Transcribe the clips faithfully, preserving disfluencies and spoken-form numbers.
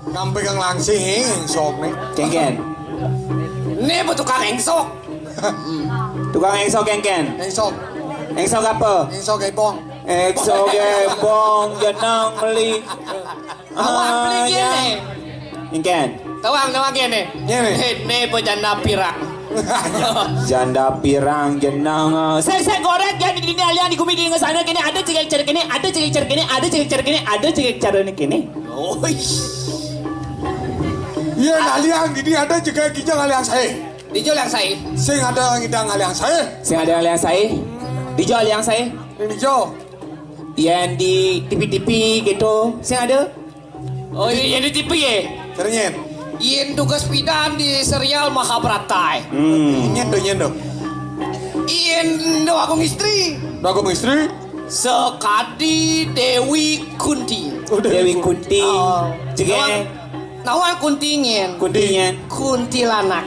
Ngampe kang langsing, eh, sok nih. Kénkén. Né apa tukang éngsok? Tukang éngsok kénkén. Éngsok. Éngsok apa? Éngsok épong. Éngsok épong, jeneng li. Awak beli Ah, kéné. Kénkén. Tawang, tawang kéné. Kéné. Né apa janda pirang? Janda pirang jeneng. Saya, saya gorék ya di dunia alian di gumi di sana kéné ada cegek cara kéné, ada cegek cara kéné, ada cegek cara kéné, ada cegek cara kéné. Oi. Iya, alian di ada cegek, Kijang alian saya. Dijo alian saya. Sing ada ngidang alian saya. Sing ada alian saya. Dijo alian saya. Ini Jo. Yang di T V-T V gitu. Sing ada? Oh, iya, yang di T V ya? Ternyata. Yang tugas pidan di serial Mahabharata. Hmm. Nyendo, nyendo. Yang do aku istri. Do aku istri. Sekadi Dewi Kunti. Oh, Dewi Kunti. Oh. Jegé. Nawang Kuntingin. Kuntingin. Kuntilanak.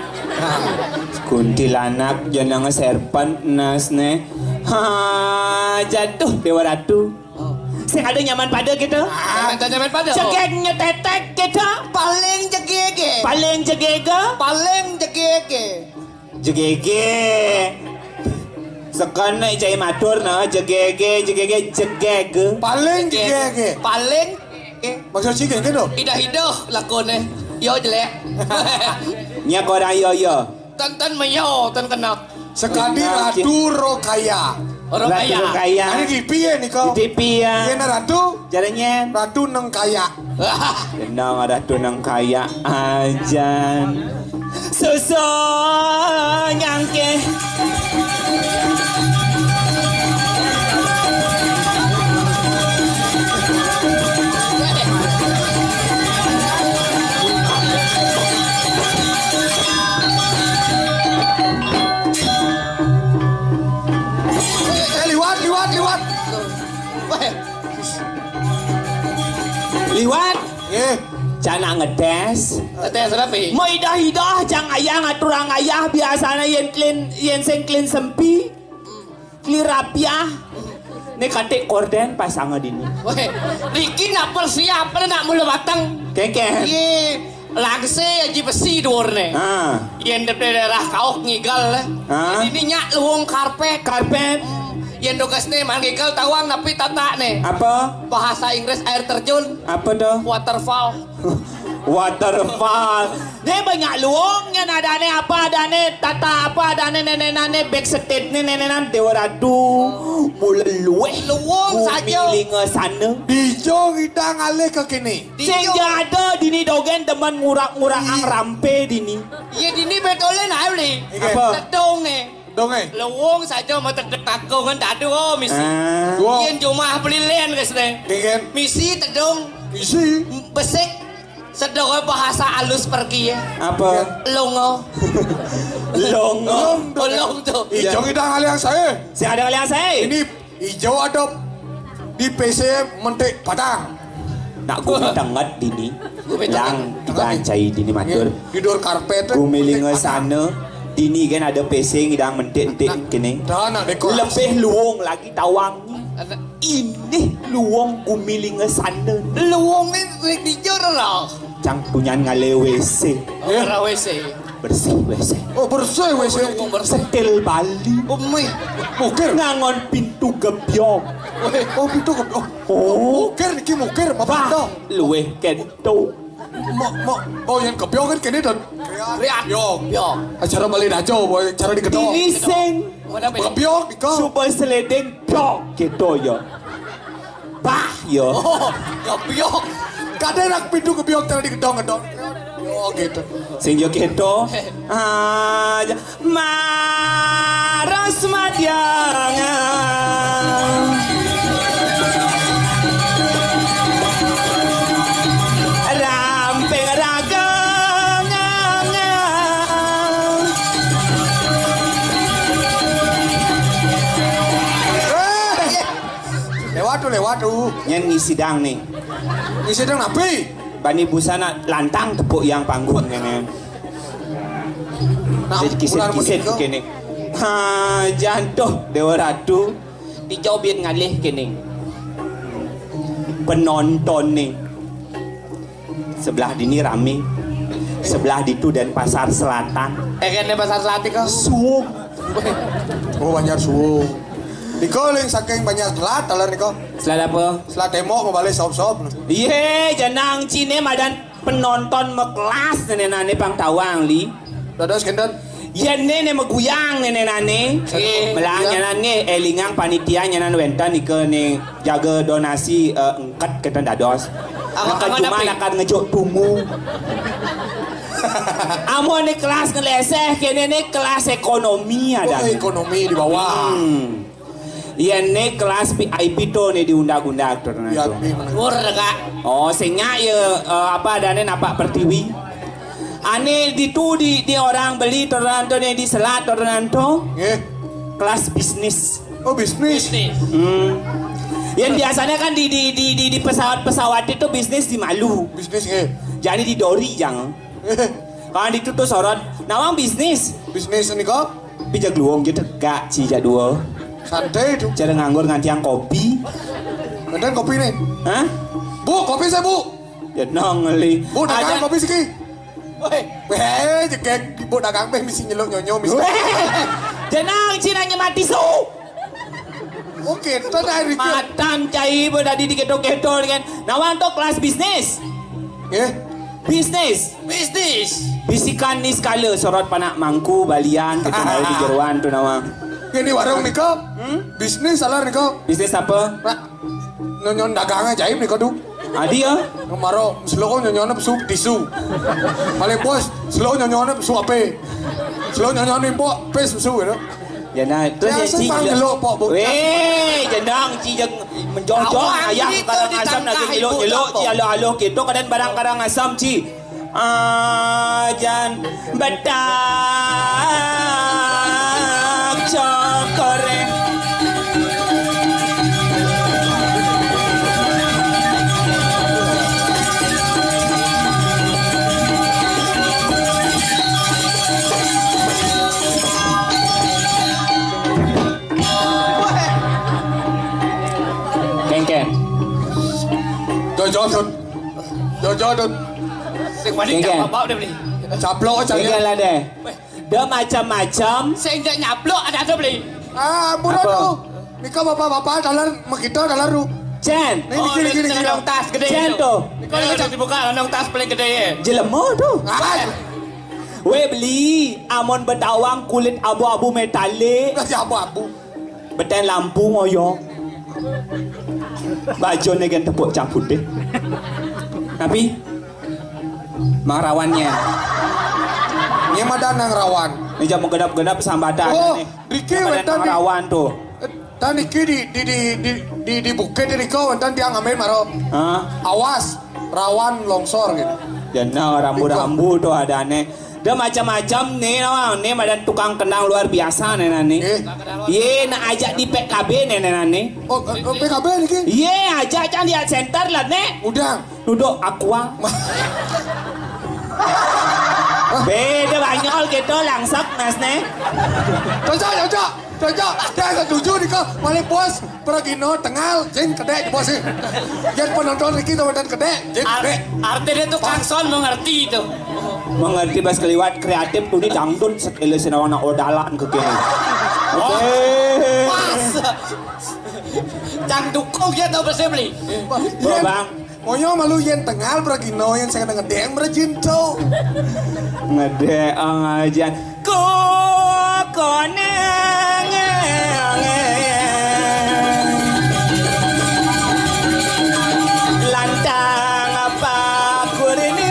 Kuntilanak jeneng serpent nas né. Ha, jatuh Dewa Ratu. Oh. Sing ada nyaman pada gitu. Nyaman, nyaman pada. Jegég nyetetek gitu. Paling jegege. Paling jegege. Paling jegege. Jegege. Sekan nek cai matur nah, jegege, jegege, jegege. Paling jegege. Paling eh, maksud sih kayak gitu. Idah-idah lakoné. Yo jelék. Nya orang yo yo. Ten-ten meyo, ten kena. Sekadi Ratu Rokaya. Ratu Rokaya. Rokaya. Ini di piye nih kau? Di piye? Piye nah Ratu? Jadinya Ratu Nengkaya. Tenang, ada tunang kaya ajan. Susu nyangke. Eh, liwat, liwat, liwat. Weh. Liwat. Eh. Cana ngetes. Ngetes apa? Mau idah-idah, jang ayah ngaturang ayah, biasanya yen klin, yen sing klin sempi, klin rapiah. Né katik korden pasanga dini. Weh, niki nak persiapan nak mula batang. Kéké. Iya, langsé aji besi duurné. Ah. Yen di daerah Kauk ngigal. Ah. Ini nyak luwung karpet. Karpet. Hmm. Yen tugasné man ngigal tawang napi tatakné. Apa? Bahasa Inggris air terjun. Apa tuh? Waterfall. Waterfall. Dia banyak luwung, nya adané apa, adané tata apa, adané nénénané backstage né nénénan Dewa Ratu. Mula luweh. Luwung saja. Gumilinga sana. Dijo kita ngalih ke kini. Sing jada dini dogén demen ngurak-ngurak ang rampe dini. Iya, dini betulé nah, Li. Apa? Tedungé. Dongé. Luwung saja mau tedek aku kan dadu, oh, misi. Ah. Wow. Yen jumah pelilén, guys, deh. Kéké. Misi tedung. Misi. Besik. Sedok bahasa alus pergi ya. Apa? Longo. Longo. Belum tuh. Iya. Ijo kita ngaliang saya. Si ada ngaliang saya. Ini ijo ada di P C mentik padang. Nak gumi tenget dini. Gumi tenget. Lang dibancai dini matur. Tidur karpet. Gumilinga sana. Dini kan ada P C ngidang mentik-mentik kene. Dah, nak dekor. Lebih luwung lagi tawang. Ini luwung gumilinga sana. Luwung ni rik dijur lah. Cang punyan ngale W C. Ya. Ora W C. Bersih W C. Oh, bersih W C. Luwung bersih. Setil Bali. Oh, mih. Mukir. Ngangon pintu gebyong. Oh, pintu gebyong. Oh. Mukir niki mukir, apa? Bah, luweh kento. Mo, mo, oh, yang gebyong kan kene dan. Kriat. Yo. Yo. Acara Bali Dajo, boy, cara digedok. Dini sing. Gebyong, diko. Suba seledeng, pyong, gitu ya. Bah, ya. Oh, gebyong. Kadang nak pintu gebyong cara digedong-gedong. Oh, gitu. Sing yo gitu. Ah, ya. Maras madyangan. Ramping ragangan. Eh, lewat tuh, lewat tuh. Nyen ngisi dang nih. Ngisi dang napi? Bani busana lantang tepuk yang panggung ngene. Nah, jadi kisit-kisit kene. Ha, jantuh Dewa Ratu dijobit ngalih kene. Penonton nih. Sebelah dini rame. Sebelah ditu Denpasar Selatan. Eh, kene Pasar Selatan kok. Suwung. Oh, Banjar Suwung. Nika ling saking Banjar Selat, taler nika. Selat apa? Selat Tembok, mau balik sop-sop. Iye, jenang cine madan penonton mekelas nenenane pang tawang, Li. Dados kinten? Yen ne, ne meguyang nenenane. Saking meguyang. Melah nyanan nge, elingang panitia nyanan wenten nika ne jaga donasi, eh, engket kenten dados. Angkat, angkat cuma api. Akan ngejuk tungu. Amun ne kelas ngeleseh, kene ne kelas ekonomi ada. Oh, ekonomi di bawah. Hmm. Yen ne kelas V I P to ne diundak-undak to ne to. V I P mana? Ur, Kak. Oh, sing nyak ya, eh, apa adane napak pertiwi. Ane ditu di, di orang beli to ne to ne di Selat to ne to. Nggih. Kelas bisnis. Oh, bisnis. Bisnis. Hmm. Yang biasanya kan di, di, di, di, di pesawat-pesawat itu bisnis di malu. Bisnis nggih. Jadi di dori jang. Kalau ditu to sorot, nawang bisnis. Bisnis nika? Pija gluwung je tegak ci jak dua. Santai to. Cara nganggur ngantiang kopi. Wenten kopi ne? Hah? Bu, kopi saya, Bu. Ya nong li. Bu, dagang kopi siki. Woi. Weh, jegeg Bu dagang peh misi nyeluk nyonyo misi. Weh. Jenang ci nanya mati su. Oke, to dari matan cai bo tadi diketo-keto kan. Nawang to kelas bisnis. Nggih. Bisnis. Bisnis. Bisikan ni sekala sorot panak mangku balian kita mari di jeruan to nawang. Ini warung nika. Hmm? Bisnis salah nika. Bisnis apa? Nyonyon dagang ajaib nika tu. Adi ya. Maro slow nyonyone pesu tisu. Paling bos slow nyonyone pesu ape. Slow nyonyone impok pes pesu gitu. Ya nah, terus ya, ya ci paling nyeluk pok bocah. Weh, jendang ci jeng menjojong ayah karang asam lagi nyeluk-nyeluk ci alo-alo gitu kadang barang karang asam ci. Ajan betak cokore. Kengken. Jojo, Dut. Jojo, Dut. Sing wani. Kengken. Bapak udah beli. Caplok aja. Kengken lah deh. Weh. Dah macam-macam. Sing jak nyaplok ada tu beli. Ah, ampun. Apa? Aduh. Nika bapak-bapak taler makita taler ru. Cen. Nih, oh, niki, niki, niki. Tas gede. Cen to. Nika, nika, cak dibuka nang tas paling gede ya. Jelema to. Ah. Weh beli, amun betawang kulit abu-abu metalik. Lah, si abu-abu. Beten lampu ngoyo. Bajone gen tepuk cabut deh. Tapi marawannya. Ini madan nang rawan. Ini jamu gedap-gedap sambatan. Oh, nih. Riki wenten di rawan tuh. Eh, tan iki di, di, di, di, di, di bukit ini kau wenten tiang amin maro. Hah? Awas, rawan longsor gitu. Jangan rambu-rambu tuh adane. Dia macam-macam nih, nawang. Nih ada tukang kendang luar biasa nih, nani. Eh. Ye, nak ajak di P K B nih, nih, nani. Oh, eh, oh, P K B niki? Ye, ajak cang di Art Center lah, nih. Udah. Duduk aqua. Beda banyol gitu, langsak, Mas, nih. Cocok, cocok. Cocok. Dia setuju nih kok. Paling puas. Pragino tengal, jin kedek bos sih. Yen penonton iki to wonten kedek, jin kedek. Artinya tuh Kang Son mengerti itu. Mengerti pas keliwat kreatif tuh di dangdut sekele sinawang nak odalan ke kene. Oh, oke. Pas. Cang dukung ya tau bersih beli. Bang. Moyo malu yen tengal pragino yen sing ngedeng merjinto. Ngedeng aja. Kokone lantang apa kurini.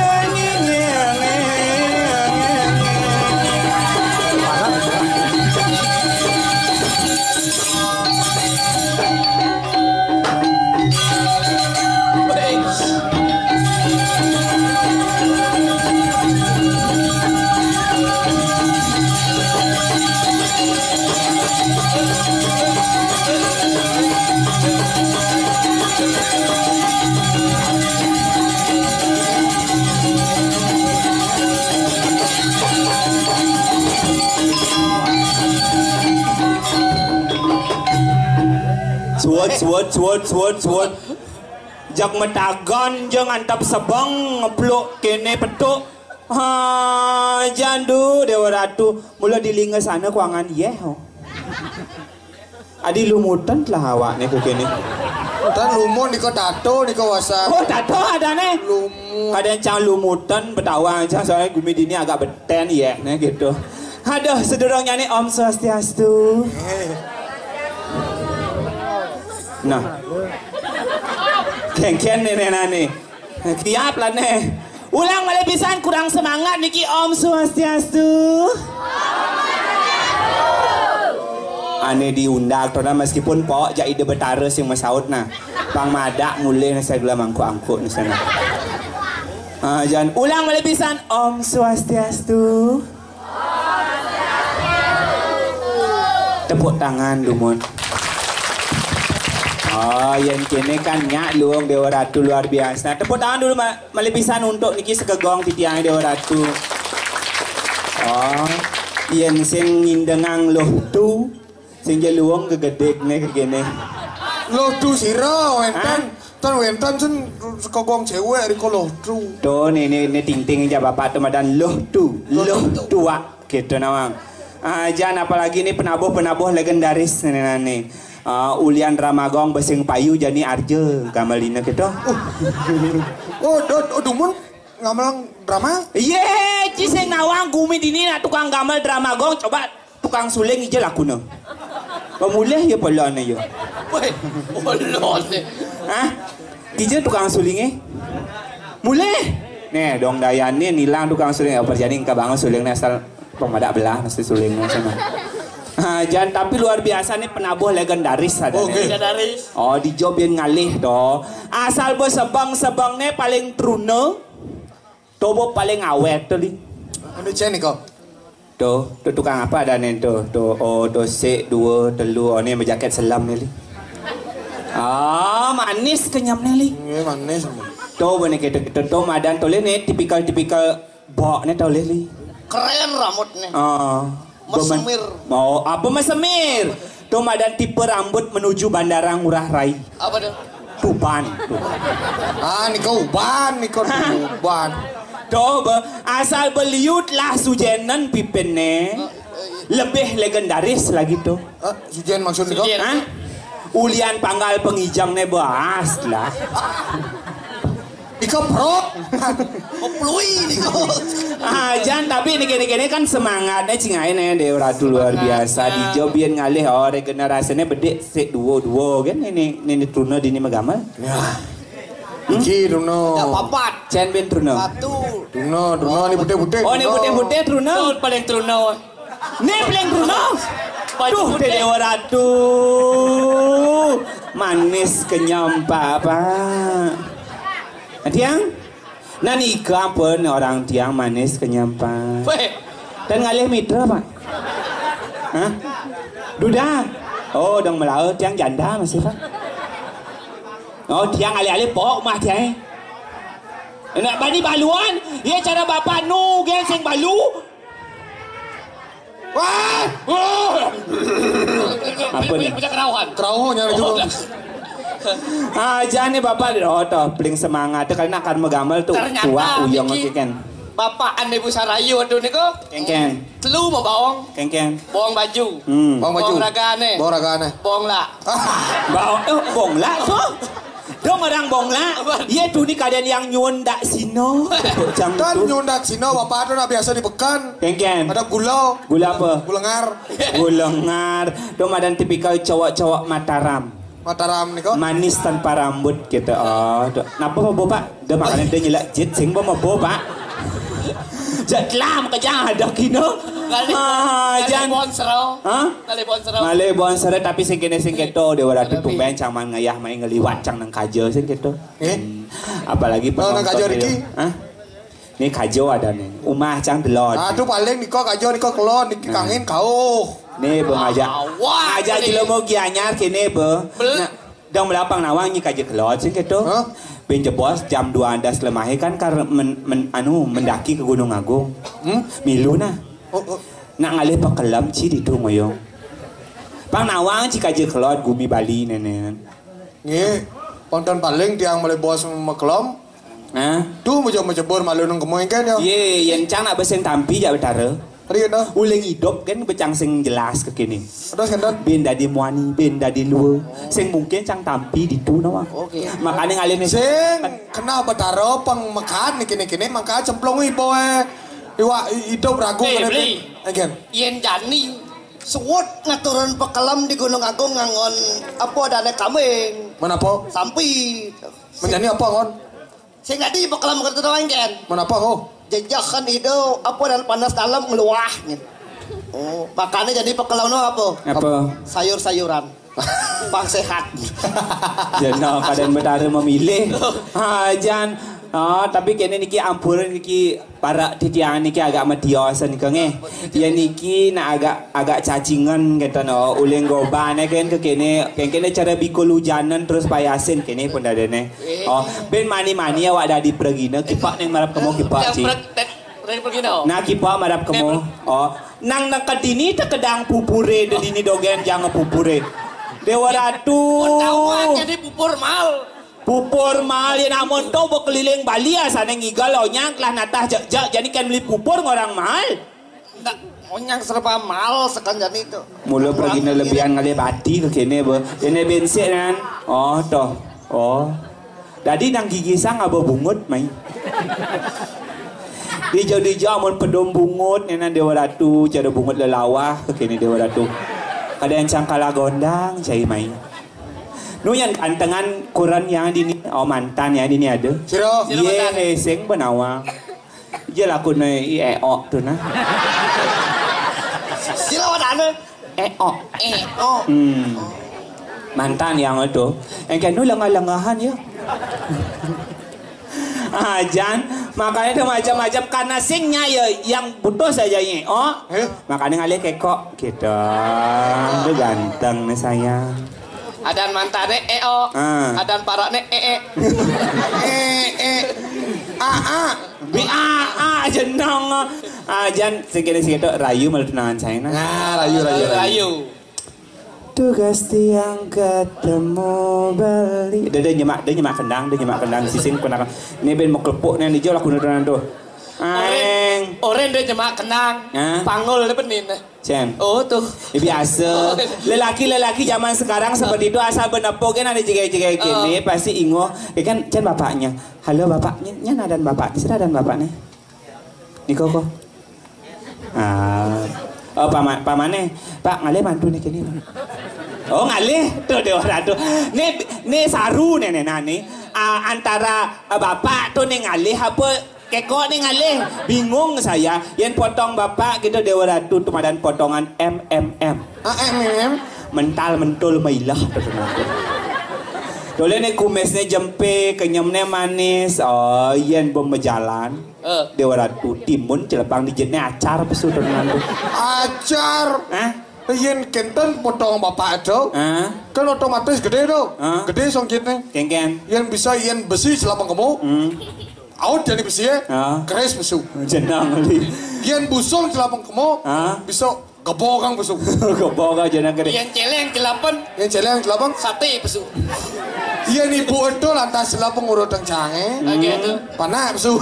Suwet, suwet, suwet, suwet, suwet. Jak metagon ja ngantap sebeng, ngepluk kéné petuk. Ha, jan du Déwa Ratu, mula di linga sana kuangan yéh. Adi lumutan telah awakné ku kéné. Tan lumun nika tato nika wasa. Oh, tato adané. Lumun. Kadén cang lumutan betawa aja soalnya gumi dini agak beten yéh né gitu. Aduh, sedurungnyané Om Swastiastu. Nah. Kéngkén né né nane. Tiap lah né. Ulang malih pisan, kurang semangat niki. Om Swastiastu. Ané diundak to nah, meskipun pok jak Ida Betara sing masaut nah. Pang madak mulih nah, sagala mangkuk-angkuk nah sana. Ah, jan ulang malih pisan. Om Swastiastu. Tepuk tangan dumun. Oh, yén kéné kan nyak luung Déwa Ratu luar biasa. Tepuk tangan dulu ma-, malih pisan untuk niki sekegong titiang Déwa Ratu. Oh, yén sing ngindengang luh tu, sing ja luung gegedeg né kéné. Luh tu sira wénten. Hah? Tan wénten sen sekegong céwék rika luh tu. Tuh, né, né, né Ting Ting ja bapak tu madan luh tu, luh tuak gitu nawang. Ah, jan apalagi né penabuh-penabuh legendaris né, né, né. Ah, ulian drama gong besing payu jani arja gamelina gitu. Oh. Oh, do, oh, dumun ngamelang drama? Yé, ci sing nawang gumi dini nak tukang gamel drama gong, coba tukang suling ija lakuna. Pemulih ya polone ya. Wéh, polone. Hah? Ija tukang sulingé. Mulih. Nih, dong dayané nilang tukang suling. Apa jadi engka banget sulingnya asal pemadak belah mesti sulingnya sana. Ah, jan tapi luar biasa nih penabuh legendaris ada. Oke. Legendaris. Oh, di job yén ngalih to. Asal besebeng-sebeng né paling truna. Tobo paling awét to, Li. Anu cén iko. Tuh, tuh tukang apa ada nih tuh? Tuh, oh, tuh sik dua, telu, oh, nih bejaket selam nih, Li. Ah, manis kenyam nih, Li. Iya, manis. Tuh, bener gitu, gitu. Tuh, madan tuh, Li, nih tipikal-tipikal bok nih tuh, Li, Li. Keren rambut nih. Ah. Mesemir. Mau apa mesemir? Tuh madan tipe rambut menuju Bandara Ngurah Rai. Apa tuh? Tuban. Tuh. Ah, nika uban, nika tuban. Tuh, be, asal beliut lah sujenen pipinne. Lebih legendaris lagi tuh. Eh, sujen maksud nika? Sujen. Hah? Ulian panggal pengijang ne bahas lah. Iko pro. Oplui niko. Ah, jan tapi ini kene-kene kan semangatnya cing ae ne Dewa Ratu luar biasa. Di job yén ngalih oh regenerasine bedik sik duo-duo kan ini ini truna dini megamel. Ya. Iki truna. Ada papat. Cen bin truna. Satu. Truna, truna ni putih-putih. Oh, ni putih-putih truna. Tuh, paling truna. Nih, paling truna. Tuh, Dewa Ratu. Manis kenyam, Pak, Pak. Tiang? Nah, nika ampun orang tiang manis kenyam, Pak. Weh. Dan ngalih mitra, Pak. Hah? Duda. Oh, dong melaut tiang janda masih, Pak. Oh, tiang alih-alih pok mah tiang. Nak bani baluan, ya cara bapak nu gel sing balu. Wah! Apa nih? Bisa kerauhan. Kerauhan yang itu. Oh, dah. Ah, jangan nih bapak, oh toh, paling semangat tuh karena akan megamel tuh. Ternyata tua uyang niki lagi kan. Bapak ane Bu Sarayu aduh niku. Kengkeng. Telu mau bawang. Kengkeng. Bawang baju. Hmm. Bawang baju. Bawang ragane. Bawang ragane. Bawang lah. Bawang, eh, bawang lah tuh. Dong orang Bongla. Apa? Iya tuh nih kadén yang nyunda sino. Kan nyunda sino bapak tuh nah biasa di pekan. Kengken. Ada gula. Gula apa? Gula ngar. Gula ngar. Tuh madan tipikal cowok-cowok Mataram. Mataram nih kok. Manis tanpa rambut gitu. Oh, tuh. Napa mebo, Pak? Udah makanya dia nyelak jit sing mebo, Pak. Jatlah makanya ada kino. Kali, ah, kali jan. Bonsro. Hah? Kali bonsro. Malih bonsro tapi sing kene sing keto Dewa Ratu tumben cang man ngayah mai ngeliwat cang nang kaja sing keto. Eh? Hmm. Apalagi penonton kaja gitu. Riki. Hah? Nih kaja ada nih. Umah cang delon. Aduh paling niko kaja niko kelon niki kangin kauh. Nih bang aja. Wah, aja jelema Gianyar kene be. Nah, dong melapang nawang nyi kaja kelon sing keto. Hah? Ben jebos jam dua belas lemah kan kar men, men, anu mendaki ke Gunung Agung. Hmm? Milu nah. Oh, oh. Nak ngalih pakelam ci ditu ngoyong. Pang nawang ci kaja kelon gumi Bali nenen. Nggih. Wonten paling tiang malih bos makelem. Nah. Tuh, meja-meja bor malu nang kemo engken ya. Ye, yen cang nak beseng tampi jak Betara. Riyen dah. Uling idup kan becang sing jelas ke kene. Terus ngenten. Ben dadi muani, ben dadi luwe. Sing mungkin cang tampi ditu nawang. Oke. Makane ngalih nih. Sing kena Betara pang mekat niki-niki mangka cemplung iboe. Iwak i- idup ragu. Eh, kene Bli. Engken. Yen jani suwut ngaturun pekelem di Gunung Agung nganggon apa dane kambing. Menapa? Sampi. Menjani apa, Ngon? Sing dadi pekelem kertu doang, Ken. Menapa, Ngo? Jejahan itu apa dan panas dalam ngeluah gitu. Oh, makanya jadi pekelem no apa? Apa? Sayur-sayuran. Pang sehat. Jana kadang Betara memilih. Hajan. Oh, tapi kene niki ampura niki para titiangan niki agak metios nika nggih. Ya niki nak agak agak cacingan gitu no. Uling gobane kan ke kene, kan kene cara bikul hujanan terus payasin kene pun dadene. Oh, ben mani-mani awak dadi pergina kipak ning marap kemo kipak ci. Nah, kipak marap kemo. Oh, nang nang kedini tekedang pupure dedini dogen jangan pupure. Dewa Ratu. Tahu aja nih pupur mal. Pupur mal ya namun to bekeliling Bali asane ngigal onyang telah natah jek-jek jani kan beli pupur ngorang mal. Ndak, onyang serba mal sekan jani itu. Mula pergi lebihan ngalih bati ke kene be. Kene bensik nan. Oh, toh. Oh. Dadi nang gigi sang aba bungut mai. Dija-dija amun pedum bungut nenan Dewa Ratu, cara bungut lelawah ke kene Dewa Ratu. Kada yang cangkala gondang cai mai. Nu yang antengan kuran yang dini, oh mantan yang dini ada. Sira. Sira mantan. Ye heseng benawa. Iya lakune i eok tu nah. Sila wadana. Eok. Eok. Hmm. Mantan yang itu. Yang kenu lengah-lengahan ya. Ajan, makanya tu macam-macam karena singnya ya yang butuh saja ye. Oh, eh? Makanya ngalih kekok gitu. Itu ganteng nih saya. Adan mantane eo. Ah. Adan parane ee. Ee. Aa. Bi aa jeneng. Ah, jan segede segitu rayu malu tunangan saya nah. Nah, rayu rayu. Rayu. Tugas tiang ketemu beli. Dia dia nyemak dia nyemak kendang dia nyemak kendang sising pernah. Ini ben mau kelepuk nih dijol aku nonton tuh. Aeng. Oren dia nyemak kendang. Hah? Pangul dia benin. Cen. Oh, tuh. Ya, biasa. Lelaki-lelaki zaman sekarang seperti itu asal benepo kan ada jegai-jegai gini pasti ingo. Ya kan, Cen bapaknya. Halo bapaknya, nya nadan bapaknya, sira nadan bapaknya. Niko kok. Ah. Oh, paman, pamane. Pak, ngalih mantu nih kini. Oh, ngalih. Tuh, Dewa Ratu. Nih, nih saru nih, nih, nah, nih. Ah, antara ah, bapak tuh nih ngalih apa Keko nih ngalih, bingung saya. Yen potong bapak gitu Dewa Ratu tumadan potongan M M M. Ah, M M M. Mental mentul mailah. Tole nih kumisnya jempe, kenyemnya manis. Oh, yen bom bejalan. Eh. Dewa Ratu timun celepang dijitnya acar pesu tenan tuh. Acar. Hah? Yen kenten potong bapak itu, hah? Kan otomatis gede tuh. Hah? Gede songjitnya. Kengken. Yen bisa yen besi celepang kemo. Hmm. Aut jani besi ya. Ah. Keris besu. Jenang li. Yen busung celapang kemo. Ah. Bisa gebo kang besu. Gebo kang jenang kene. Yen celeng celapang. Yen celeng celapang. Sate besu. Yen ibu itu lantas celapang urut teng cange. Oke itu. Panak besu.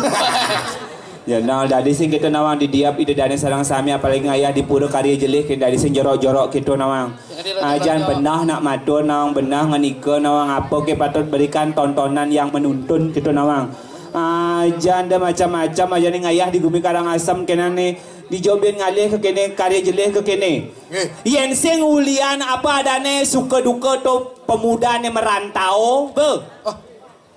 Ya nah, dadi sing kita nawang di diap ida dane sarang sami apalagi ngayah di pura karya jelih kene dadi sing jorok-jorok kita nawang. Ajan benah nak matur nawang benah ngenika nawang apa ke patut berikan tontonan yang menuntun kita nawang. Ajan dah macam-macam aja nih ngayah di gumi Karangasem kena nih di Jobin ngalih ke kene karya jelih ke kene. Nggih. Yen sing ulian apa adane suka duka tu pemuda ni merantau ke? Oh,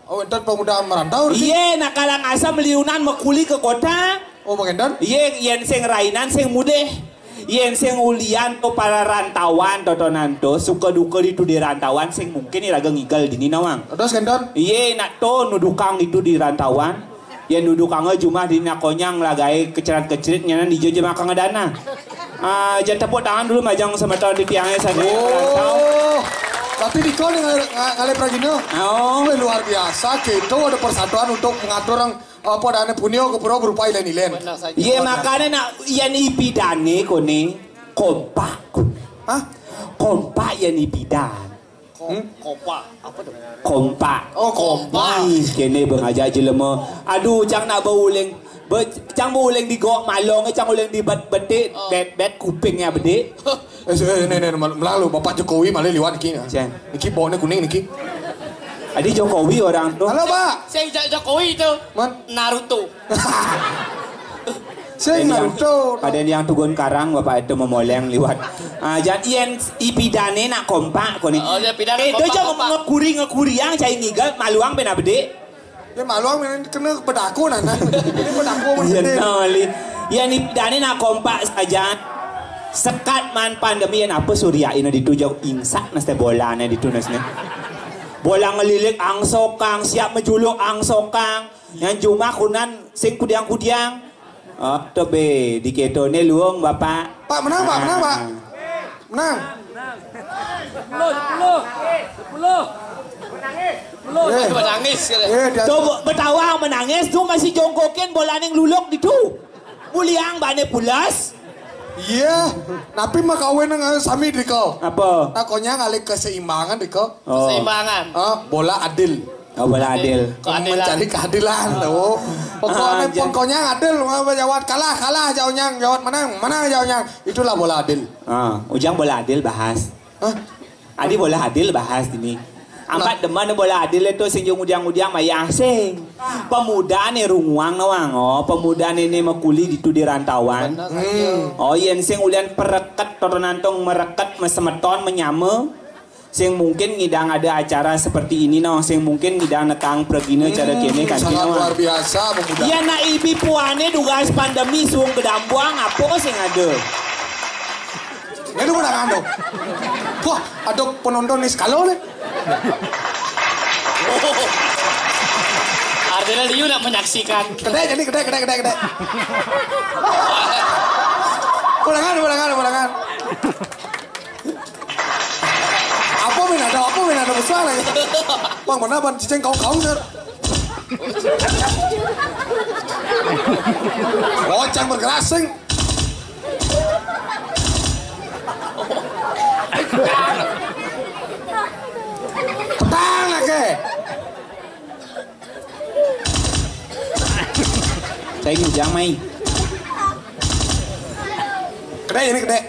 oh, enten pemuda merantau di sini? Iye, nak kalang asam liunan mekuli ke kota. Oh, mengenden? Iye, yen sing rainan sing mudih. Yen sing ulian tu para rantauan totonan tu suka duka ditu di rantauan sing mungkin iraga ngigal dini nawang. Terus ngenden? Iye, nak tu nudukang itu di rantauan. Yen dudukanga jumah dini nak konyang lagai kecerat-kecerit nyanan dija jemah kang dana. Ah, jan tepuk tangan dulu majang semeton di tiangnya saya. Oh. Tapi di kau dengan ngalih pragina. Oh. Weh, luar biasa. Kita ada persatuan untuk mengatur orang apa dana punya ke pura berupa ilen-ilen. Benar saja. Iya, makanya nak yang ipidane kone kompak kone. Hah? Kompak yang ipidan. Hmm? Kompak. Apa tu? Kompak. Oh, kompak. Ih, kene bang aja jelema. Aduh, cang nak bauling. Be, cang bauling di gok malong, cang uling di bet-, betik, oh, bet, bet kupingnya bedik. Eh, eh, ne, ne, mal-, melalu Bapak Jokowi malah liwat niki. Cang. Niki bokne kuning niki. Adi Jokowi orang tu. Halo, Pak. Saya Jo-, Jokowi tu. Man? Naruto. Sing Naruto. Ada yang tugon karang, Bapak itu memoleng liwat. Ah, jadi yang ipidane nak kompak koni. Oh, ya pidane. Eh, kompak, dia jangan kompak. Ngekuri-ngekuri yang cai ngigal maluang pena bedik. Ya maluang pena kena bedaku nana. Ini bedaku. Iya, nali. Ya ni pidane nak kompak saja. Sekat man pandemi yang apa surya ini ditu jauh ingsak nas teh bolane ditu nas ne. Bola ngelilik angsokang, siap mejuluk angsokang. Yang jumah kunan sing kudiang-kudiang. Oh, to be, di keto ne luong, Bapak. Pak, menang, Pak, menang, Pak. Ah. Menang. Sepuluh, sepuluh. Sepuluh. Sepuluh. Eh. Menangis, kira. Eh, dia Tuh, betawang menangis, tuh masih jongkokin bola ning luluk di tuh. Muliang bane pulas. Iya, tapi mah kawin nang sami, Diko. Apa? Takonya ngalih keseimbangan, Diko. Oh. Keseimbangan. Ah, bola adil. Oh, bola adil. Keadilan. Mencari keadilan. Oh. Pokoknya, ah, jan- pokoknya adil. Jawat kalah, kalah, jauh nyang. Jawat menang, menang, jauh nyang. Itulah bola adil. Ah, ujang bola adil bahas. Hah? Adi bola adil bahas ini. Ampat demen bola adil itu sing jung udiang-udiang mayah sing. Pemuda ne runguang nawang, oh, pemuda ne, ne makuli ditu di rantauan. Benar saja. Hmm. Oh, yen sing ulian pereket, totonan tong mereket, mesemeton, menyame. Sing mungkin ngidang ada acara seperti ini, no. Sing mungkin ngidang nekang pregina cara kene kan, sangat no. Luar biasa, pemuda. Ya, nak ibi puane dugas pandemi suung gedambuang, apa sing ada? Ini udah ngandung. Wah, ada penonton nih sekalo nih. Artinya liu nak menyaksikan. Gede, jadi gede, gede, gede, gede. Ulangan, ulangan, ulangan. Apa min ada, apa min ada besar lagi? Bang, mana ban cicing kau-kau, sir? Bocang bergerasing. Petang lagi. Saya ngujang mai. Gede ini gede.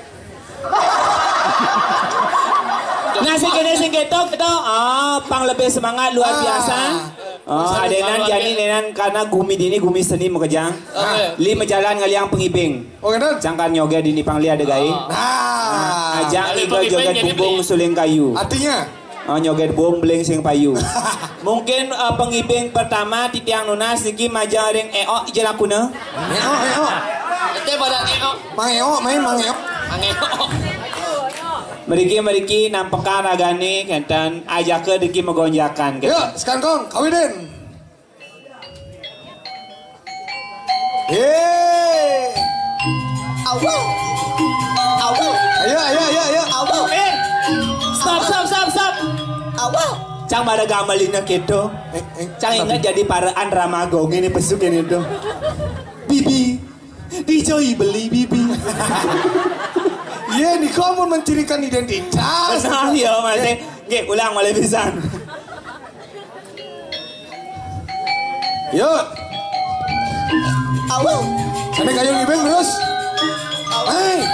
Nah, sing kene sing ketok, ketok. Ah, pang lebih semangat luar biasa. Ah. Oh, adenan jani nenan karena gumi dini gumi seni makejang. Oke. Li majalan ngaliang pengibing. Oh, ngeten. Cangkar nyoge dini pangli ada gai. Ah. Ajang iga joget bumbung suling kayu. Artinya? Oh, nyoget bom beling sing payu. Mungkin, eh, pengibing pertama titiang nunas niki majeng ring eok ija lakuna. Eok, eok. Ente pada eok. Mang eok, main mang eok. Mang eok. Meriki, meriki nampekan ragane kenten ajaka diki megonjakan kenten. Yuk, sekangkong, kawinin. Hei. Awal. Awal. Ayo, ayo, ayo, ayo. Awal. Eh. Stop, stop, stop, stop. Awal. Cang pada gamelinnya gitu. Eh, eh, Cang ingat jadi paraan Ramago ini besuk ini tuh. Bibi. Dijoi beli bibi. Iya, nih kamu mencirikan identitas. Benar ya, Mas. Oke, ulang mulai pisan. Yuk. Awu. Sampai kayu ngibing terus. Hai.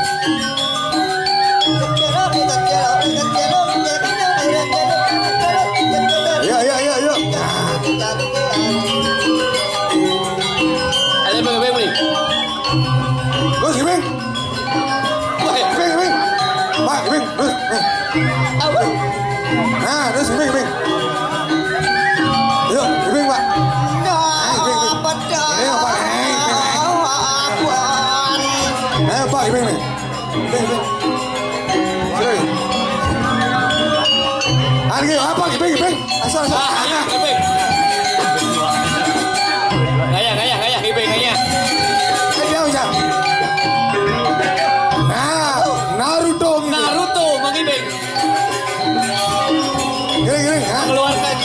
Yuk, yuk, yuk, yuk. Ada bang, bang, bang. Terus, Gibing. Wah, Gibing, Gibing. Pak, Gibing, terus. Nah, terus, Gibing, Gibing. Yuk, Gibing, Pak. Nah, Gibing, Gibing. Gibing, Pak. Nah, Gibing, Gibing. Ayo, Pak, Gibing, Gibing. Gibing, Gibing. Terus. Ah, Gibing, apa, Gibing, Gibing? Asal, asal. Ah, iya, Gibing. Gaya, gaya, gaya, Gibing, gaya. Eh, dia, Ujang. Nah, Naruto gitu. Naruto, Mang Ibing. Gini, gini, ha? Mengeluarkan.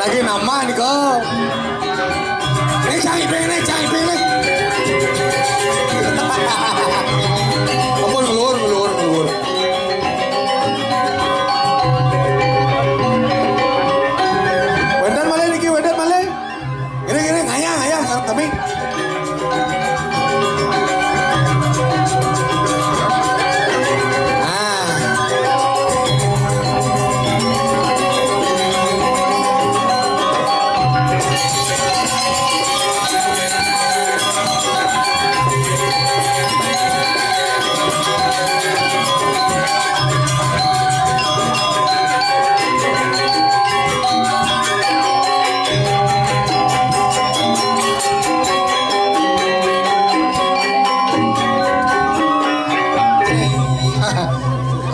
Lagi nama nih kok? Nih cang iping nih, cang iping nih. Ampun, ngelur, ngelur, ngelur. Wénten malih niki, wénten malih. Gini, gini, ngayah, ngayah, kami. Ah.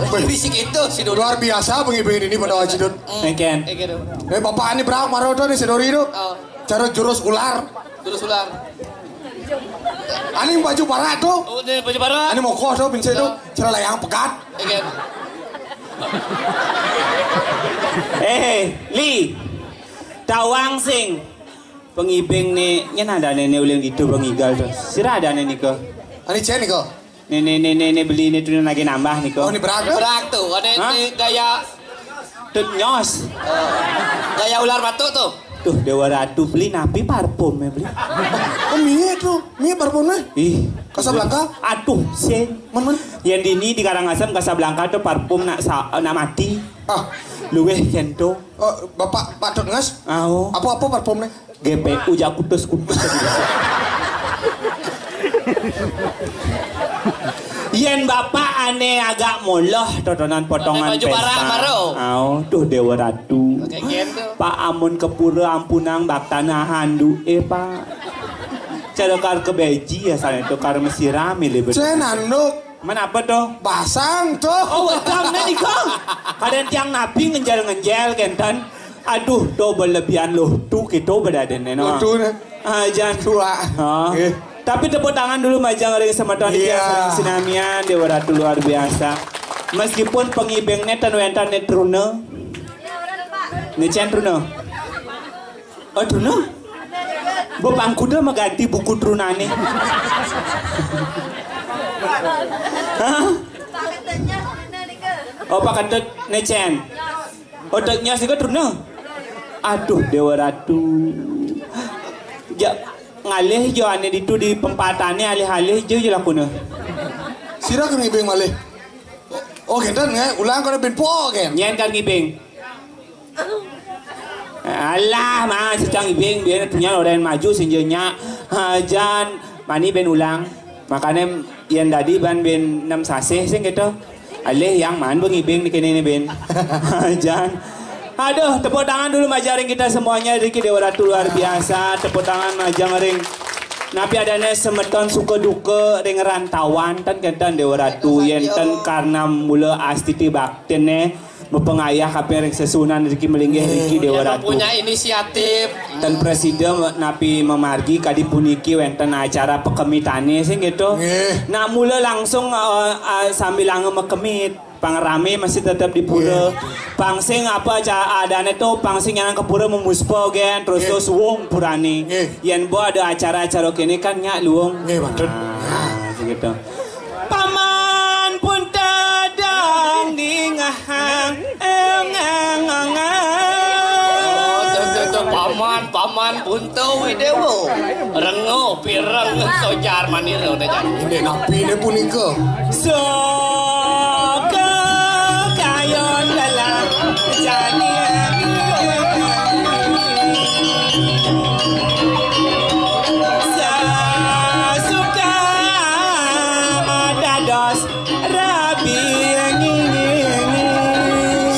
Berisik itu si Dodi. Luar biasa pengibing ini pada wajidun. Neken. Eh, gitu. Eh, bapak ini berang maro tuh nih si Dodi tuh. Oh. Cara jurus ular. Jurus ular. Ani baju parak tuh. Oh, ini baju parak. Ani mokoh tuh, pincé tuh. Cara layang pegat. Neken. Eh, Li. Tawang sing. Pengibing nih, nyén ada nenek ulin gitu pengigal tuh. Sira ada nenek kok. Ani cén nih kok. Nenek nenek nenek beli ini tuh lagi nambah nih kok. Oh, ini berat tuh. Berat tuh. Ada ini gaya Tut nyos. Eh, gaya ular batuk tuh. Tuh Dewa Ratu beli napi parfum ya beli. Oh, mie tuh, mie parfumnya. Ih, Casablanca. Aduh, sing. Men, men. Yang dini di Karangasem Casablanca tuh parfum nak sa nak mati. Ah. Luweh kento. Oh, Bapak Pak Dot Nges. Aho. Apa-apa parfumnya? G P U jak kutus-kutus. Yen bapak ane agak moloh totonan potongan baju parah pesta. Maro. Au, duh Dewa Ratu. Kayak gitu. Pak amun kepura ampunang baktana handuke, Pak. Cara kar kebeji ya sana itu kar mesira milih bener. Cen anduk. Men apa to? Basang to. Oh, wedang ne nika. Kadang tiang nabi ngenjel-ngenjel kenten. Aduh, to berlebihan loh. Tu kita berada ne no. Loh, tu ne. Ah, jangan. Tua. Oh. Eh. Tapi tepuk tangan dulu majang ring semeton iki. Iya. Sering sinamian Dewa Ratu luar biasa. Meskipun pengibing ne ten wenten ne truna. Ne cen truna. Aduh no. Mbok pangkuda mengganti buku trunane. Hah? Oh, pakentut ne cen. Otaknya sih truna. Aduh, Dewa Ratu. Ja, ngalih jo ane ditu di pempatane alih-alih jo lakuna. Sira kan ngibing malih. Oh, kenten nggih, ulang kono ben po, gen. Nyen kan ngibing. Alah, Mas, cang ibing biyen punya orang maju senjanya. Hajan mani ben ulang. Makane yen dadi ban ben enam sasih sing gitu. Alih yang man bengibing di kene ben. Hajan. Aduh, tepuk tangan dulu majaring kita semuanya. Riki Dewa Ratu luar biasa. Tepuk tangan majang ring. Napi adane semeton suka duka ring rantauan ten kenten Dewa Ratu yen ten karena mula astiti baktine. Mepengayah kaping ring sesuunan riki melinggih riki Dewa Ratu. Punya inisiatif. Ten presida napi memargi kadi puniki wenten acara pekemitane sing gitu. Nggih. Nak mula langsung eh, eh, sambilanga mekemit. Pang ramé masih tetep di pura. Nggih. Pang sing apa ca-, adané to, pang sing nyanan ka pura memuspa gén, terus Nggih. to suwung purané. Nggih. Yén mbok ada acara-acara kéné kan nyak luwung. Nggih, mantun. Ah, begitu. Paman pun tedang dingahang, engang, engang. Oh, tuh, tuh, tuh, paman, paman pun Tuwi Déwa. Rengo pireng sojar manira, Dék. Inggih napi né punika? Soka kayon dalam jani. Sasuka dados rabi ngingi.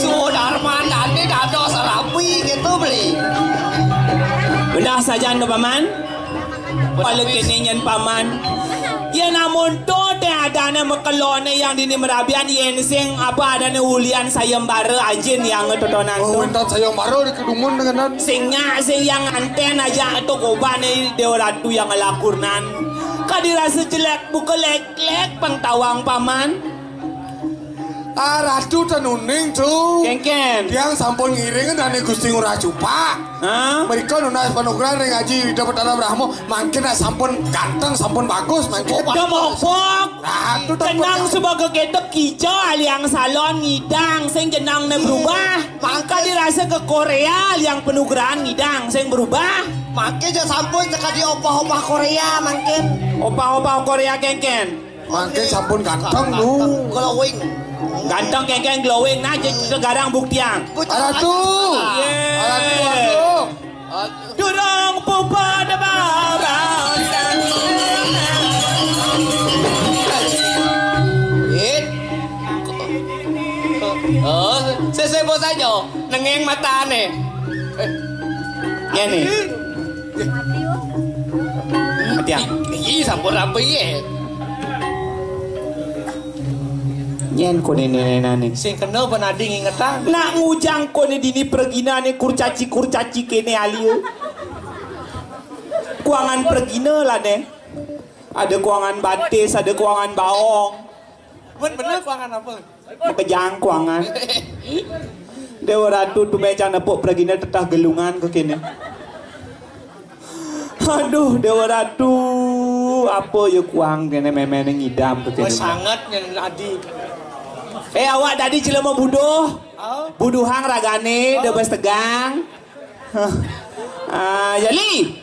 Sudarman dadi dados rabi gitu, Bli. Udah saja anu, Paman. Pala kéné nyén Paman. Yén amun to té adané makeloné yang dini marabian, yén sing apa adané ulian sayembara ajin yang totonan Oh, to. Wénten sayembara di kedumun dengan Sing nyak sing yang anten aja to kobané Déwa Ratu yang ngelakurnan. Kadi rasa jelek buka lek-lek pang tawang Paman. Ah, Ratu ten uning, Tru. Kénkén. Tiang sampun ngiring dané Gusti Ngurah Cupak. Hah? Mrika nunas panugrahan ring Aji Ida Betara Brahma, mangkin nak sampun ganteng, sampun bagus, mangkin. Udah mopok. Ratu ten Jeneng uning. Sebagai kita kija aliang salon ngidang sing jenengné berubah. Mangka dirasa ke Korea aliang panugrahan ngidang sing berubah. Mangkin ja sampun sekadi opah-opah Korea mangkin. Opah-opah Korea kénkén. Mangkin sampun ganteng, Nu. Glowing. Ganteng kénkén glowing. Nah, jadi sekarang buktian. Aratu. Yé. Aratu, aratu. Durung pupa debabasan. It. Oh, sesebo saja nengeng matané. Ngéné. Matiang. Ih, sampun rapi ya. Nyén koné nénénané. Sing kena ben adi ngingetang. Nak ngujang koné dini perginané kurcaci-kurcaci kéné alia. Kuangan pergina lah né. Ada kuangan batis, ada kuangan baong. Bener, bener kuangan apa? Makejang kuangan. Déwa Ratu tumbén cang nepuk pragina tetah gelungan ké kéné. Aduh, Déwa Ratu, apa ya kuang kéné méméné ngidam ké kéné. Wes sanget nyén adi. Eh, awak tadi jelema buduh. Oh. Buduhang ragané, oh. Udah bes tegang. Ah, Yali.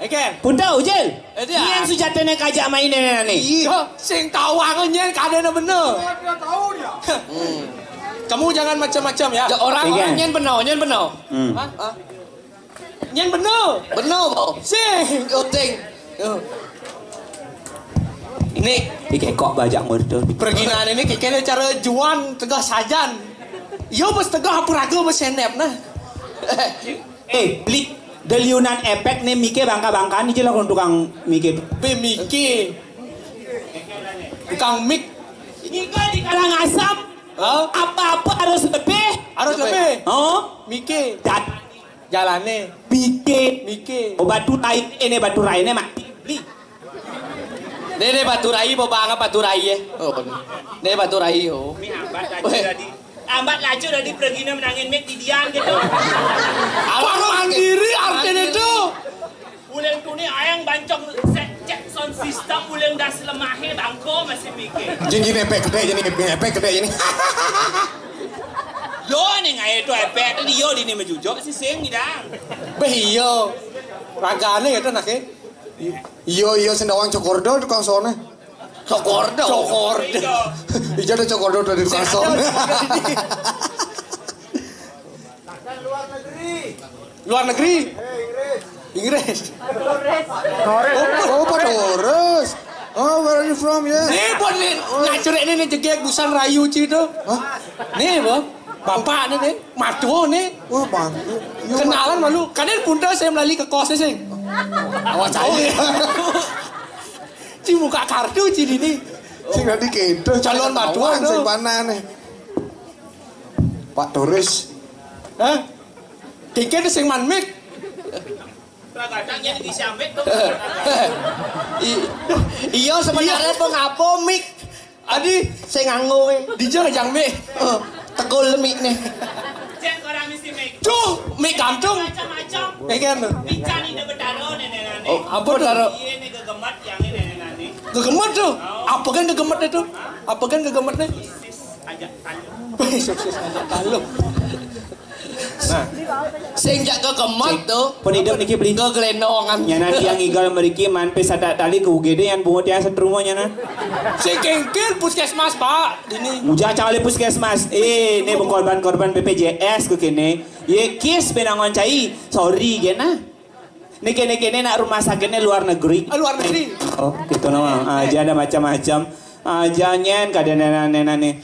Ékén. Punta, Ujil. Eh, dia. Nyén sujatiné kajak main nénénané. Iya, sing tawang nyén kadéna bener. Oh, dia tahu dia. Hmm. Kamu jangan macam-macam ya. Ya, orang, ékén. Orang nyén bener, nyén bener. Hmm. Hah? Hah? Nyén bener. Bener, Bo. Sing. Uting. Yo. Ini. Iki kok bajak murda. Perginan ini kikene cara juan tegah sajan. Yo, bes tegah apa raga bes senep nah. Eh, beli deliunan efek nih mike bangka-bangkaan aja lah tukang mike. Be mike. Tukang mik. Mike di Karangasem. Hah? Apa-apa harus lebih. Harus lebih. Oh? Mike. Dat- Jalane. Mike. Mike. Oh, batu rai ini, batu rai ini mati. Beli. Dede batu rai, bo banget batu rai ya. Oh, bener. Dede batu rai, oh. Mi ambat laju tadi. Ambat laju tadi pergi menangin mik di dian gitu. Apa mandiri artinya itu? Uleng tuni ayang bancong set cek sound system uleng das lemahe bangko masih mikir. Jin, jin, efek gede jin, efek gede jin. Yo, ning ae to efek tadi yo dini mejujok si sing ngidang. Beh, iyo. Ragane ya to nake. Iyo, iyo, sendawang cokordo tukang sone. Cokordo. Cokordo. Ijo ada cokordo dari tukang sone. Luar negeri. Inggris. Oh, oh, Pak Doris. Oh, where are you from? Yeah. Nih, buat nih, ngacur ini nih jegek busan rayu ci itu. Hah? Nih, bo. Bapak nih, nih. Matuo nih. Wah, bang. Kenalan malu. Kadang bunda saya melali ke kosnya sih. Awas aja. Ci buka kartu ci dini. Sing tadi kedo. Calon matuo sing mana nih? Pak Doris. Hah? Kiki sing man mik. Kadang-kadang yang diisi ambek tuh. I-, iya sebenarnya pengapo mik. Adi, sing nganggo kowe. Dija ngejang mik. Eh, tekul mikne. Cek ora mesti mik. Duh, mik gantung. Macam-macam. Kayak kan? Pican ide betaro nenek-nenek. Oh, apa taro? Iya, ini gegemet yang ini nenek-nenek. Gegemet tuh. Apa kan gegemet itu? Apa kan gegemetnya? Sukses aja talo. Sukses aja talo. Nah, sing jak kekemat tuh. Penidam niki beli. Kegelendongan. Nyana tiang igal meriki man pe sadak tali ke U G D yang bungut yang setrumo nyana. Sing kengkel puskesmas, Pak. Dini. Mujah cang alih puskesmas. Eh, ini korban-korban B P J S ke kene. Ye kis benangon cai. Sorry kena. Niki niki ini nak rumah sakitnya luar negeri. Ah, luar negeri. Oh, gitu nama. Aja ada macam-macam. Aja nyen kada nena-nena nih.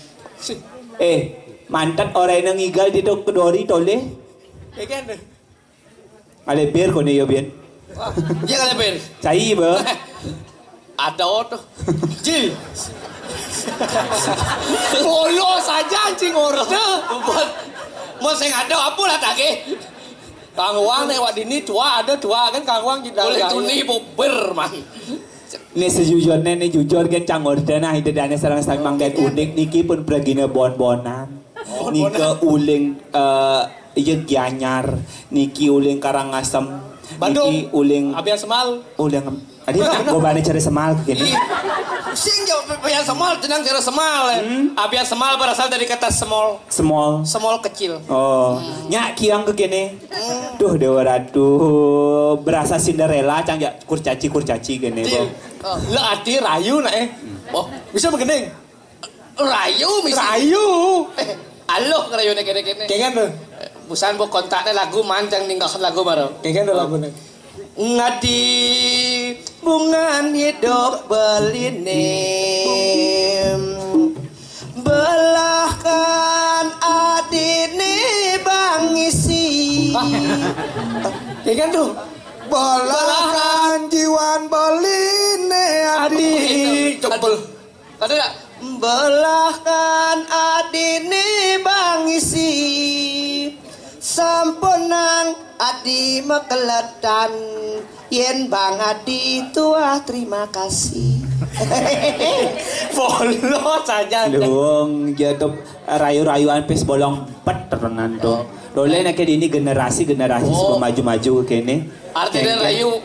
Eh, mantat orang yang ngigal di tok kedori tole. Kayak kan? Ada bir kone yo bien. Wah, dia ada bir. Cai ba. Ada oto. Ji. Polo saja anjing orde. Mau sing ada apa lah take? Kang Wang nek wak dini tua ada tua kan Kang Wang kita. Boleh tuni bober man. Nih sejujurnya nih jujur kan cang orde nah ide dane sarang sang manggen unik niki pun pragina bon-bonan. Nika uling eh iya Gianyar, niki uling Karangasem, Bandung. Niki uling Abian Semal. Uling adi gobane cari semal kene. Sing jauh pian semal tenang cara semal. Hmm? Abian semal berasal dari kata small. Small. Small kecil. Oh, hmm. Nyak kiang ke kene. Hmm. Duh Dewa Ratu, berasa Cinderella cang jak kurcaci kurcaci kene. Iya. Oh. Le ati rayu nak eh. Oh, bisa begending. Rayu misi. Rayu. Eh, aluh ngerayune kene-kene. Kengen tuh. Busan bu kontaknya lagu mancang ninggalkan lagu baru. Kengen tuh lagu nih. Ngadi bungan hidup beline. Belahkan adine bang isi. Kengen tuh. Belahkan jiwan beline adi. Cebel. Ada tak? Belahkan adine bang isi. Sampunang adi mekeletan. Yen bang adi tuah terima kasih. Polos aja. Dong jatuh rayu-rayuan pis bolong bet tenan tuh. Dole nek ini generasi-generasi sebelum maju-maju kene. Artinya rayu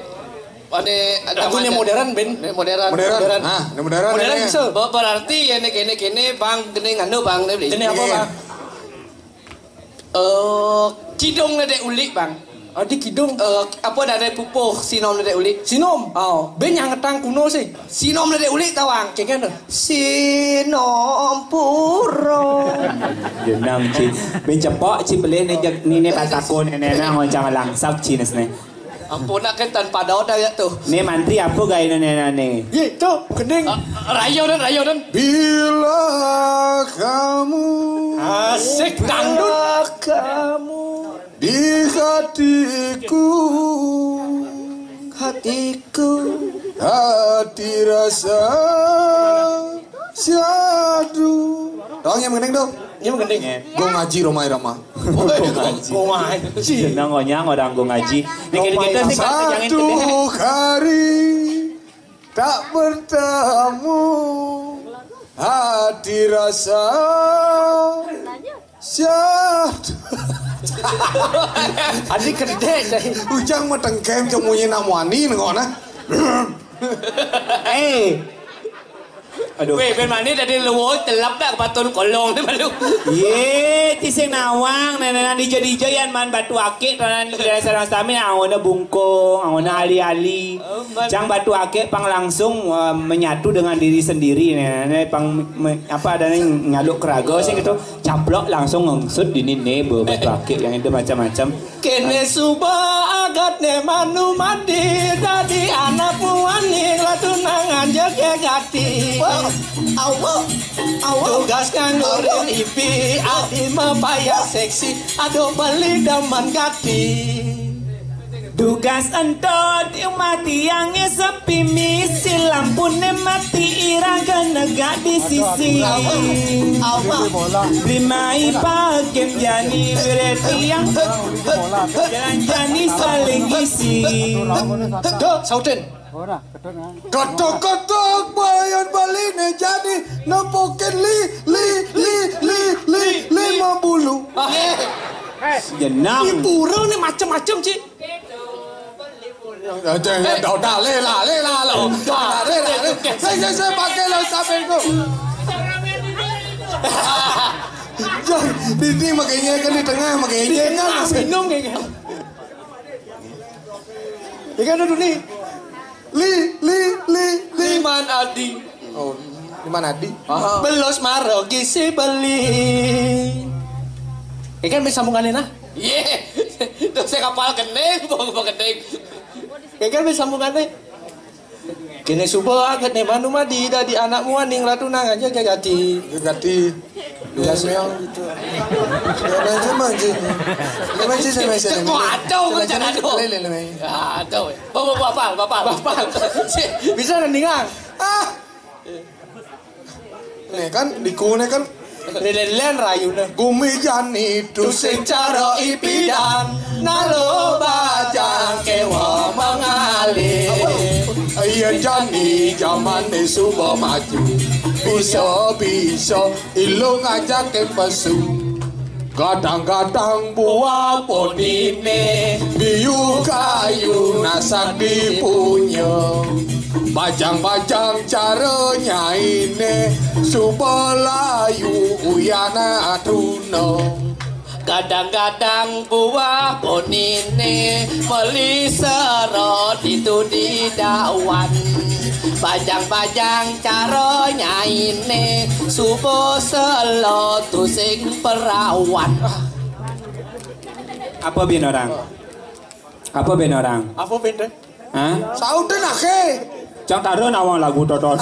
Ane lagunya modern, Ben. Modern. Modern. Modern. Nah, ini modern. Modern ini. Bisa. Berarti ya ini kene kene bang kene nganu bang ini. Ini apa bang? Eh, kidung ledek ulik bang. Adi kidung. Eh, apa dari pupuh sinom ledek ulik? Sinom. Oh, ben yang ngetang kuno sih. Sinom ledek ulik tawang. Kayak gitu. Sinom puro. Jenang ci. Ben cepok ci pelih ni ni ni patako ni ni nang oncang langsak ci nes ni. Ampun nak kan tanpa daun dah ya tuh. Ni mantri apa gaya ni ni ni? Ye tuh kening. Ah, rayo dan rayo dan. Bila kamu asik dangdut. Bila kamu di hatiku. Hatiku. Hati rasa syahdu. Tolong yang mengeneng dong. Ini mengeneng. Gue ngaji Roma Irama. Gue ngaji. Gue ngaji. Senang onyang orang gue ngaji. Ini kita kita sih bahasa yang itu deh. Satu hari tak bertemu hati rasa syahdu. Adi gede deh. Ujang matengkem cemunyi namwani nengok nah. Eh. Aduh. Weh, ben mani tadi luwut telep tak patun kolong ni malu. Ye, ti sing nawang nenenan dija-dija yan man batu akik tanan di daerah sarang sami angona bungkung, angona ali-ali. Cang batu akik pang langsung eh, menyatu dengan diri sendiri nenenan pang me- apa adanya nyaluk keraga sih gitu. Caplok langsung ngengsut dini ne be- batu akik yang itu macam-macam. Kene suba agat ne manu mati dadi anak muani latunangan jege gati. Awo, awo. Tugas nganggur ipi adi mapaya seksi ado beli daman gati. Tugas ento di mati yang sepi misi lampune mati iraga negak di sisi. Awo, awo. Beli mai pagen jani bereti yang Jalan jani saling isi. Duh, sautin. Ora, ketok. Ketok-ketok bayan Bali ne jani nepokin li, li, li, li, li, lima bulu. Jenang. Di pura ne macem-macem, Cik. Aja ya, dah, dah, lela, lela, lo. Dah, lela, lela. Saya, saya, saya pakai lo sampai tu. Jangan, di sini makanya kan di tengah, makanya kan. Minum kayaknya. Ikan dulu nih. Li, li, li, li. Liman Adi. Oh, Liman Adi. Aha. Belos maro gisi beli. Ikan bisa sambungannya nah. Iya. Terus saya kapal kening, bawa bawa kening. Ikan bisa sambungannya. Kene suba aget ne manu madi dadi anak muaning ratu nang aja kegati. Kegati. Iya, semua gitu. Ya, main sama aja. Ya, main sama aja. Kok ada, kok cara ada? Lele, lele. Ada, weh. Bapak, bapak, bapak. Bapak. Bisa nendingan. Ah. Nih kan, di kune kan. Lele-lele rayune. Gumi jani tu sing cara ipidan. Nalo bajang kewa mengalir. Iya jani zaman ni suba maju. Bisa-bisa ilung aja ke pesu. Gadang-gadang buah ponine, biu kayu nasak dipunya. Bajang-bajang cara nyaine, suba layu uyana tuna. Gadang-gadang buah ponine, meli sero ditu didawan. Bajang-bajang cara nyaine, suba selo tu sing perawan. Apa bin orang? Apa bin orang? Apa bin deh? Hah? Sautin ake. Cang taruh nawang lagu toton.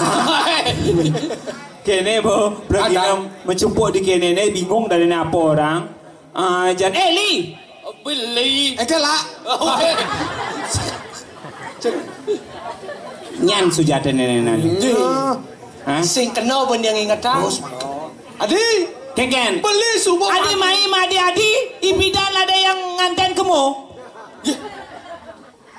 Kene bo, beragina mencupuk di kene ne bingung dari ne apa orang. Ah, jan eh Li. Beli. Eke lah. Nyan sujata nenenan. Iya. Hah? Sing kena pun yang inget ah. Terus. Adi. Keken. Beli subuh. Adi mai ma adi adi. Ipidan ada yang nganten kemo.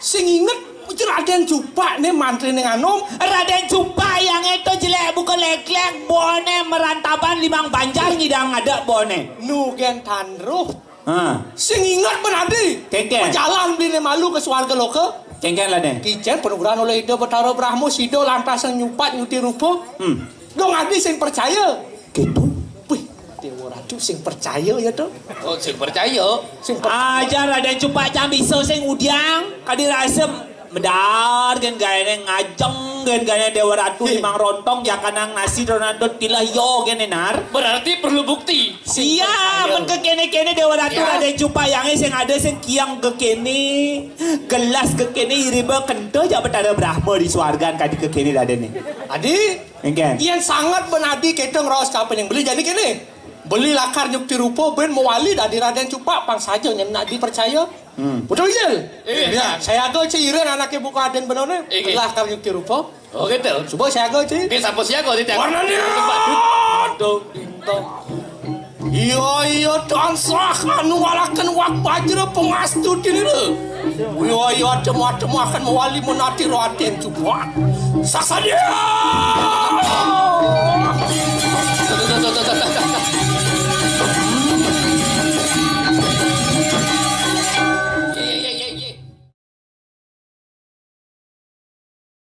Sing inget Raden Cupak ne mantri ning anom. Raden Cupak yang itu jelek bukan leklek bone merantaban limang banjar ngidang ada bone. Nu gen tanruh. Ha. Sing inget menadi. Kengken. Berjalan beli ne malu ke swarga loka. Kengken lah ne. Kicen penugrahan oleh Ida Betara Brahma sida lantas sing nyupat nyuti rupa. Hmm. Dong adi sing percaya. Gitu. Wih, Dewa Ratu sing percaya ya to. Oh, sing percaya. Sing percaya. Ajar ada cupak jam bisa sing udiang kadi rasa medar gen gaene ngajeng gen gaene Dewa Ratu limang rontong ya kanang nasi Ronaldo tilah yo gen enar. Berarti perlu bukti. Sia men ke kene-kene Dewa Ratu ada cupak yang sing ada sing kiang ke kene gelas ke kene iriba kento ja Betara Brahma di swargan kadi ke kene dade ni. Adi Engken. Yen sanget benadi kita ngraos kape ning beli jani kene. Beli lakar nyukti rupa ben mewali dadi Raden Cupak pang saja nyen nak dipercaya. Hmm. Betul iya? Iya. Saya go cek iren anake buka aden benone. Iya. Lakar nyukti rupa. Oh gitu. Coba saya go cek. Oke, sapa siaga di warnane. Dong dong. Iya iya tansah anu walaken wak bajra pengastuti nira. Iya iya temu-temu akan mewali menati roaten juga. Saksadia.